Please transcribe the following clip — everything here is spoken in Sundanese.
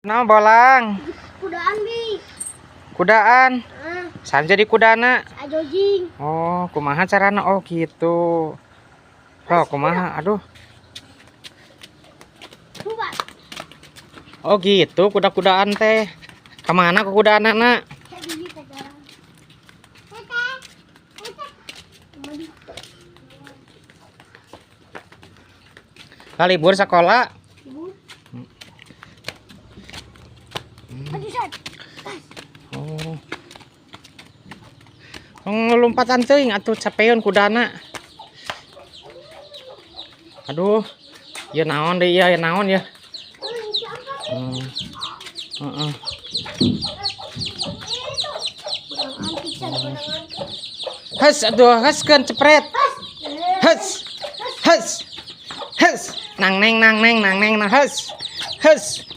Nah, bolang. Kudaan bi. Kudaan. Ah, San jadi kudana. Ajojing. Oh, kumaha carana? Oh, gitu. Oh, kumaha? Aduh. Coba. Oh, gitu kuda-kudaan teh. Kemana ke kudaan nak? Kayak biji pacaran. Teteh. Teteh. Mandi. Libur sekolah. Ibu. Maju San. Oh. Ngelompatan teuing atuh capeun kudana. Aduh. Ya naon deui ya, ya naon ya. Heeh. Benang antik San, benang antik. Hes aduh, heskeun cepret. Hes. Hes. Hes. Nang neng nang neng nang neng nang hes. Hes.